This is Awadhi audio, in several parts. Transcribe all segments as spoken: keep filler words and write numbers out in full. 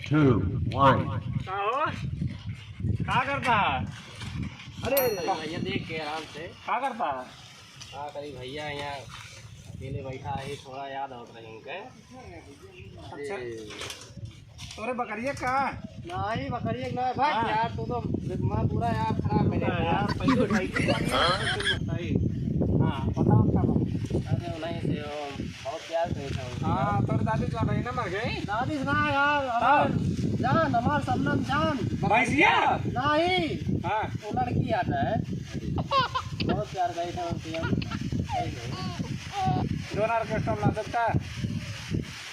Two, one। का हो? का करता है? अरे, अरे, भैया, देख के आराम से। का करता है? का करी भैया, यहाँ अकेले बैठा है, थोड़ा याद आवत रही उनके। अच्छा। अरे। तोरे बकरिया का? नहीं, बकरिया ना, भाग हाँ। यार, तू तो दिमाग पूरा यार खराब कर देता है। यार, पहले भाई के बारे में कुछ बताई। हाँ, बताओ का बात? अरे, नहीं से हो। बहुत प्यार करी था उनसे। हाँ, तोर दादी जौन रही ना, मर गई? दादी से ना यार, हमार हाँ। जान, हमार सबनम जान। भैंसिया? नहीं। हाँ। वो लड़की याद है। बहुत प्यार करी था उनसे हम। जौन orchestra में नाचत का?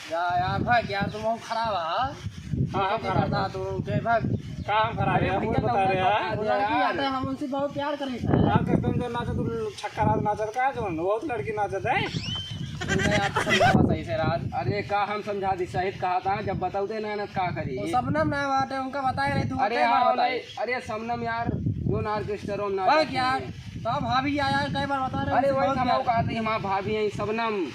जा यार, भाग यार, तुम बहुत खराब है। हाँ, हम खराब है। तू के भाग। का हम खराब है? अरे, हम भैया, बता रहे हैं। वो लड़की यार। याद है, हम उनसे बहुत प्यार करी था। Orchestra में जौन नाचत, तू छक्का रात नाचत का जौन? बहुत लड़की नाचत है। तुमने यार तो समझावा सही से राज। अरे का हम समझा दी, सही कहा था, जब बताओ दे ना, ना का करी। वो सबनम ना बाटे, उनका बताए रहे तू, अरे कई बार हाँ, बताए? नहीं, अरे सबनम यार, जौन orchestra में नाचत भाई यार, है। तो भाभी आया है, कई बार बता रहे अरे हैं, वही बहुत हम प्यार। कहा थे, हमार भाभी हैं सबनम,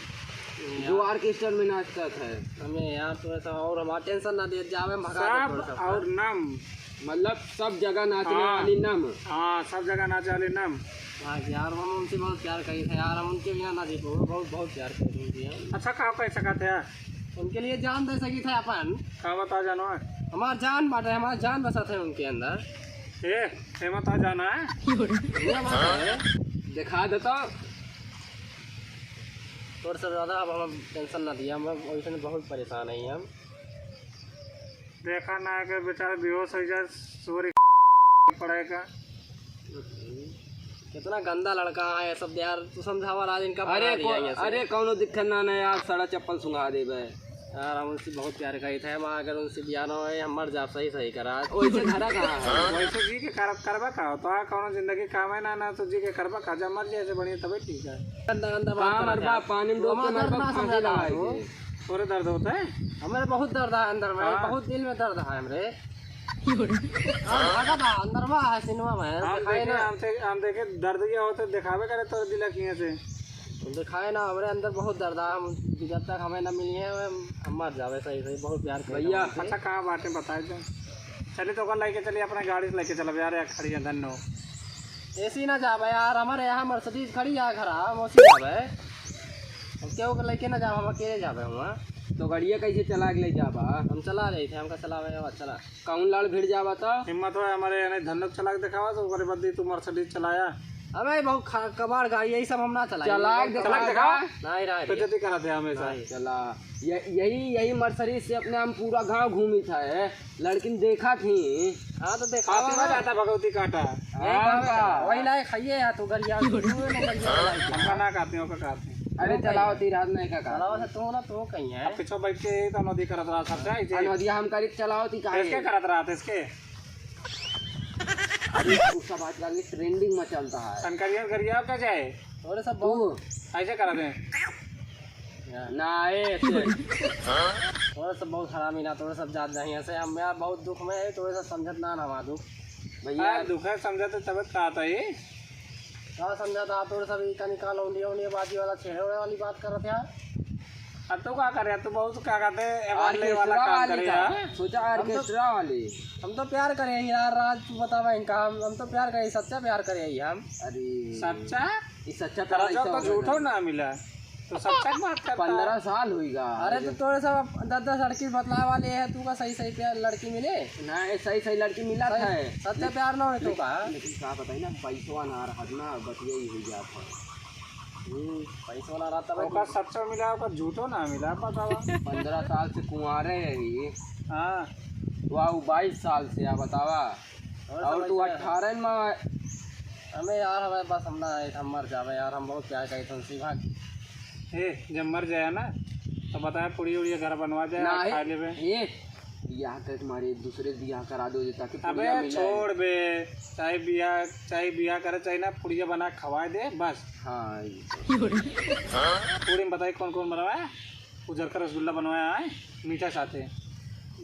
जो orchestra में नाचत है। हमें यार थोड़ा सा और हमारा tension ना दे जावे, हम भगा दे सब थोड़ा सा। और नम। मतलब सब जगह नाचने हाँ। वाली नम। हाँ, सब जगह नाचे वाली नम। हाँ यार, हम उनसे बहुत प्यार करी थे यार, हम उनके बिना ना जी पाओ, बहुत, बहुत प्यार करी थी उनकी हम। अच्छा, का कह सकत है? उनके लिए जान दे सकी थे अपन। का बता जानो है? हमार जान बाटे, हमार जान बसत है उनके अंदर। ए, ए मत आ जाना है। ये बात है। दिखा देता। तोर से ज्यादा अब हम tension ना दिया, हम वैसे बहुत परेशान है हम। देखा ना, अगर बेचारा बेहोश हो जाए, सोरी पड़ेगा। कितना गंदा लड़का है ये सब यार, तू समझावा राज इनका, अरे भगा दिया को-, यहाँ से। अरे कौनो दिक्कत ना, ना यार, सड़ा चप्पल सुंघा देबे। यार हम उनसे बहुत प्यार करी थे, हम अगर उनसे बियाह ना होए, हम मर जाब, सही सही करा। वैसे घरा कहाँ है? वैसे जी के कर-, करबा का? तो आ कौनो जिंदगी काम है ना, ना तो जी के करबा का, जब मर जाए से बढ़िया तबे ठीक है। गंदा गंदा बात कहाँ करत मरबा? है। पानी में डूब के हमारा मरबा, दर्द ना फांसी समझा लगाई वो। दे। तोरे दर्द होता है? हमारे बहुत दर्द है अंदर में, हाँ। बहुत दिल में दर्द है हमरे। हम भागा था, अंदर में है, सिनेमा में, हम दिखाए देखे, ना। हमसे, हम देखे दर्द क्या होता है, दिखावे करे तोरे दिला किए से। दिखाए ना, हमरे अंदर बहुत दर्द है, हम जब तक हमें ना मिली है, हम, हम मर जावे सही सही, बहुत प्यार करते हैं भैया। हमसे। अच्छा, कहाँ बातें बताए तो? चलिए तो ओकर लेके चलिए, अपना गाड़ी से लेके चलब यार, या खड़ी है धन्नो। ऐसी ना जाबे यार, हमारे यहाँ Mercedes खड़ी है घर, हम उसी जाबे। हम केहू के लेके ना जाब, हम अकेले जाबे हुआ। तो गड़िया कैसे चला के ले जाबा? हम चला रहे थे, हमका चलावे आवा, चला। कौन लाड़ भिड़ जावा तो? हिम्मत हो हमारे यानी धन्नो के चला के दिखावा, तो ओकरे बदले तू Mercedes चलाया। अबे बहुत खा-, कबाड़ गाड़ी, यही सब हम ना चलाई। चला के चला के दिखावा। दिखावा। नहीं, नहीं, तो नहीं। जल्दी करा दे हमेशा। नहीं। चला। ये-, यही, यही Mercedes से अपने हम पूरा गांव घूमी था, है। लड़किन देखा थी। हाँ, तो देखा काटी ना। ना जाता भगवती काटा। हाँ, हाँ, का? वही लायक खाइए या तो गरिया, तू ना गरिया लायक। हमका ना काटी, ओका काटी। अरे, चलाओ ती रात में का काटी। चलाओ से तू ना, तू कहीं है। अब पीछे बैठ के तो नदी करत रहा सब जाए जे। नदिया हम करी चलाओ ती काहे? इसके करत रहा था, इसके। अरे, उ सब आजकल trending में चलता है। शंकरिया गरिया का जाए? तोरे सब तू। बहुत ऐसे करा दे। ना, ए, ऐसे। तोरे सब बहुत हरामी ना, तोरे सब जात नहीं ऐसे। हम यार बहुत दुख में है, तोरे सब समझत ना, ना हमारा दुख। भैया। हाँ, दुख है, समझत है, तबे तो कहत है। का समझत है, तोरे सब ई कनी का लौंडिया, उंडिया बाजी वाला, छेड़े उड़े वाली बात करत है। अब तो का करे, तू बहुत का कहते हैं, award लेने वाला orchestra काम वाली करे का? यार। सोचा हम तो orchestra वाली। हम तो प्यार करे हैं यार, राज तू बतावा इनका, हम, हम तो प्यार करे, सच्चा प्यार करे हैं हम। अरे। सच्चा? ई सच्चा तेरा प्यार जब ऐसा तो होता झूठो है। ना मिला, तो सच्चा की बात करता है। पन्द्रह साल हुई गा। अरे तो तोरे सब दस दस लड़की बतलावे वाले हैं, तू का सही सही प्यार लड़की मिले? ना, ये सही सही लड़की मिला सही, था। सच्चा प्यार ना होए तो लेकिन, का? लेकिन का बताई ना, पैसवा ना रहत ना, बतिया ही हुई जात है। हम्म, पैसवा ना रहत तब ओकर तू सच्चा मिला, ओकर झूठो ना मिला, बतावा। पन्द्रह साल से कुंवारे है ही। हाँ। वाह, बाईस साल से, आ बतावा। और और समझ तू में अठारह में। हमें यार, हमें बस हम ना, हम मर जावे यार, हम बहुत प्यार करी तुमसे, भाग। ए, जब मर जाए ना, तो बताया, पुड़िया उड़िया घर बनवा दे, ना, खा ए, लेबे। ए, बियाह करे के मारे दूसरे बियाह करा दो, ताकि अबे पुड़िया मिले। छोड़ बे, चाहे बियाह, चाहे बियाह करे, चाहे ना, पुड़िया बना के खवाए दे, बस। हाँ, ये तो। पूड़ी में बताई कौन कौन बनवाया? उजरका रसगुल्ला बनवाया है, मीठा साथे।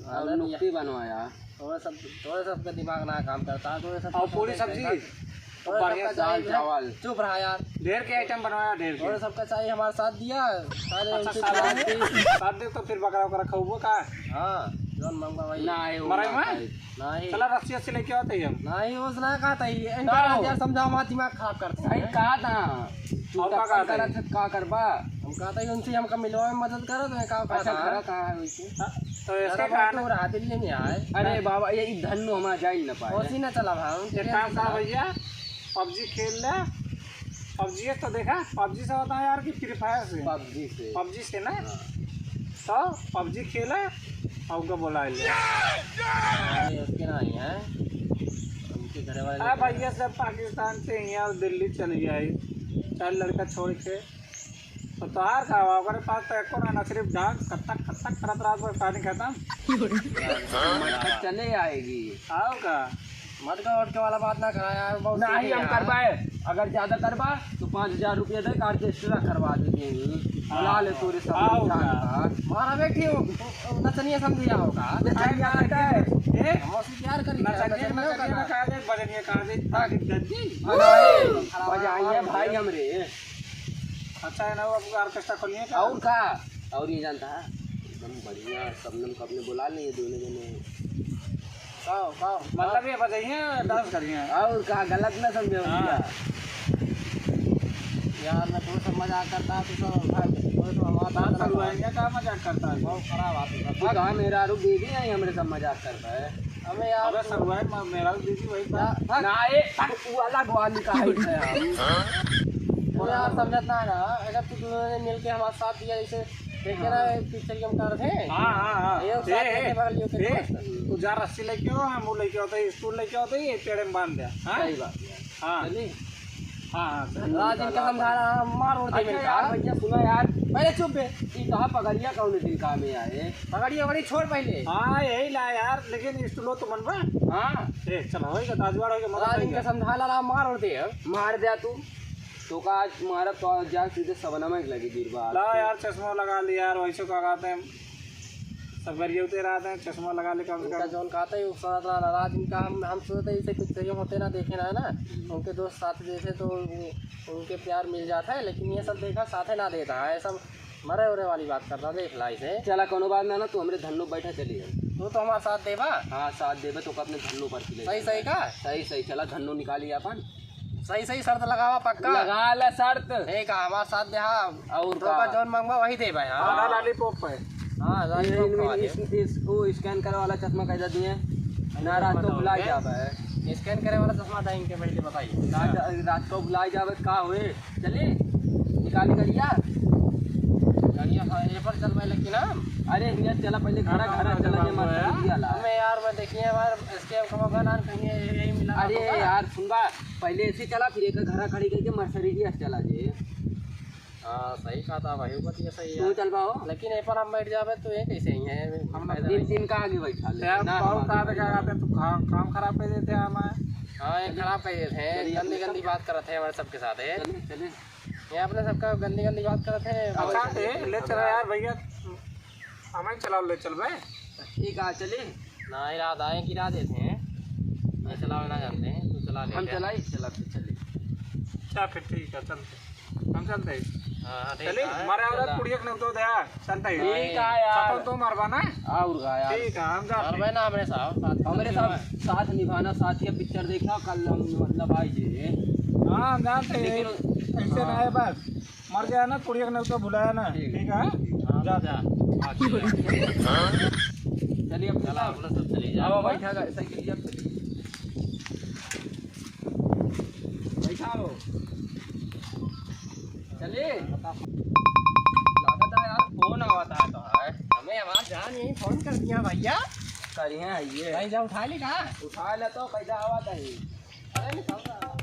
और अरे नुक्ती बनवाया। तोरे सब, तोरे सब का दिमाग ना काम करता है, तोरे सब और पूरी सब्जी, तोरे बढ़िया सबका दाल चाहिए। चावल। चुप रहा यार। ढेर के item बनवाया, ढेर के। तोरे सबका चाहिए हमारा साथ दिया, सारे अच्छा, उनसे साथ दिया। दे, साथ दे तो फिर बकरा वकरा खौबो का? हाँ। जौन मंगवा वही। ना है, वो मराई ना में? खाई। नहीं। चला रस्सी अस्सी लेके आते ही हम। नहीं, वो ना कहता ही। इनका का हो? यार समझाओ, हमारा दिमाग खराब करते भाई, हैं। कहा था? तू और का टप्पल कहता है? करत है, का करबा? हम कहता ही उनसे हमका मिलवा में मदद करो, तो मैं का अच्छा, कहता घर है? कहाँ है वैसे? हाँ, तो इसके जरा कारण बहुत दूर है, दिल्ली में आए। अरे बाबा, ये धन्नो हमारा जाइल न पाए। ओसी ना चला भाई, उनके एक काम कर भैया, पबजी खेल ले। पबजी तो देखा, पबजी से होता है यार कि Free Fire से? पबजी से। पबजी से ना? हाँ। तो पबजी खेले और उनका बुला ले। अरे, उसके ना ही है। उनके घर वाले अरे भैया, सब पाकिस्तान से यहाँ दिल्ली चल गया है। चार लड़का छोड़ के। तो तोहार का हुआ? ओकरे पास तो एको ना, ना सिर्फ डांस, कत्थक, कत्थक करत रात भर, कहानी खत्म। मटका चले आएगी। आओ का? मटका वटका वाला बात ना करा यार, बहुत नहीं, सीधे हम यार। करवाए। अगर ज्यादा करवा, तो पाँच हजार रुपया दे, orchestra करवा देते हैं। हाँ। बुला ले तोरे सब आओ जान का? का। मारा बैठी हो, नचनिया समझिया होगा। नचनिया का है। ए? हम उसे प्यार करी, नचनिया, नचनिया नचनिया करना। का दे, बजनिया का दे, हाँ। ताकि दर्दी। हाँ, बजाइए भाई हमरे। अच्छा है ना, वो आपको orchestra खोलिए का? और का? और ये जानता है, एकदम बढ़िया, शबनम को अपने बुला लिए दोनों जने। का, का? मतलब ये बजाइए, डांस करिए। और का, गलत ना समझे हाँ। भैया। यार, मैं तो सब मजाक करता, तू सब भाग, तू सब हमारा बात बात करो। सरुआइया का मजाक करता है? बहुत खराब बात है। तू कहा मेरा आरोप दे दिया, ये हमरे सब मजाक करता है। हमें यार अबे तू सरुआई, म-, मेरा दीदी वही था। ना, ना, ए, तू अलग वाली का है हम। वो यार समझत ना है ना, अगर तू दोनों ने मिलके हमारा साथ दिया, जैसे देखे ना, हाँ। पिक्चर के हम कर थे। हाँ, हाँ, हाँ। ये साथ ए, देखे ए, बगल ये ए, मस्त। तू जा रस्सी लेके आओ, हम वो लेके आते हैं, स्टूल लेके आते हैं, ये पेड़ में बांध दे। हाँ? सही बात है। हाँ। चलिए। हाँ, हाँ, चलिए। राज इनका समझा रहा, मार उड़ दे अच्छा इनका। यार, भैया सुना यार। पहले चुप बे। ई कहा पगड़िया कौन दिन काम में आए? पगड़िया वगड़ी छोड़ पहले। हाँ, यही ला यार, लेकिन स्टूलो तो बनबा। हाँ। ए, चल, होई का, ताजवाड़ होई का, मजा राज आएगा। इनका समझा ला, मार उड़ दे। मार दे तू। तो का आज मारा तो आज जा सीधे सवनमा के लगी बीरबा। ला यार, चश्मा लगा ले यार, वैसे का कहते हैं, सब गरियौते रहते हैं, चश्मा लगा ले कम से उनका कम। जौन कहते हैं, वो सुनत रहा नाराज, इनका हम, हम सोचते हैं, इसे कुछ सही होते ना देखे ना, है ना? उनके दोस्त साथ देते तो वो, उनके प्यार मिल जाता है, लेकिन ये सब देखा, साथे ना देता है, ये सब मरे उरे वाली बात करता, देख ला इसे। चला, कोनो बात ना, ना, तू हमरे धन्नो बैठा चली हम। तू तो हमारा साथ देबा? हाँ, साथ देबे, तो अपने धन्नो पर ले सही, चला। सही का? सही, सही, चला, धन्नो निकाली अपन। सही सही शर्त लगावा, पक्का? लगा ले शर्त। ठीक है, हमार साथ देहा। और तो का? का जौन मंगवा वही देबे, हाँ। आधा लॉलीपॉप है। हाँ, ये लॉलीपॉप इनमें खवा दे। इस, इस, वो स्कैन करे वाला चश्मा कैसा दिए? ना रात को भुला जाबे। स्कैन करे वाला चश्मा था इनके पहले बताइए। रात, रात को भुला जाबे, का हुए? चले, निकाली गड़िया। गड़िया, हाँ, ये पर चल भाई, लेकिन हम अरे, हियाँ चला पहले, घरा, हाँ, घरा हाँ, चला, हाँ, जे हाँ, मर्सरीज वाला। हमें यार, मैं देखिए, हमार स्कैम का मौका ना कहीं यही मिला अरे होगा। यार, सुनबा, पहले ऐसे चला, फिर एक घरा खड़ी करके मर्सरीज चला जे। हाँ, सही कहा था भाई, वो बात ये सही तू है। चलबा हो? लेकिन ए पर हम बैठ जाबे तो ये कैसे ही है? हम फायदा तीन नहीं। दिन का आगे बैठा ले, यार, ना बहुत हमारे काम, क्या कहते हैं, तू काम, काम खराब कर देते हैं हमारे। हाँ, ये खराब कर देते हैं, चलिए, गंदी, अपने गंदी सब बात करते हैं हमारे सबके साथ, है। चलिए, चलिए। ये अपने सबका गंदी गंदी बात करत है। अच्छा, ए, ले चला यार भैया, हमें चलाओ, ले चल बे। ठीक है, चली। ना, इरादा है, गिरा देते हैं। मैं चलावे ना जानते हैं, तू चला ले हम ले। चलाई, चलाते चली। अच्छा, फिर ठीक है, चलते। हम चलते हैं। हाँ, हाँ, ठीक चली, है, हमारे चला। और कुड़िया के नहीं तो दे। चलता ही। ठीक है यार। सफल तो मरबा ना? और का यार। ठीक है, हम जाते हैं। मरबे ना हमरे साथ, साथ हमरे साथ, साथ निभाना, साथ ये पिक्चर देखा कल हम, मतलब, आई जे। हाँ, हम जानते हैं। लेकिन ऐसे ना है बस। मर गया ना, कुड़िया ने उसको भुलाया ना। ठीक। ठीक है? हाँ, जा। जा। चलिए, अब चला, अपना सब चले जाओ। अब बैठा गा-, साइकिल लिया, चलिए। बैठाओ। चले। लागत है यार, फोन आवत है तो है। हमें हमार जान यही फोन कर दिया भैया। करिए आइए। भाई जा उठा ली का? उठा ले तो कैसा आवत है? अरे निकल रहा।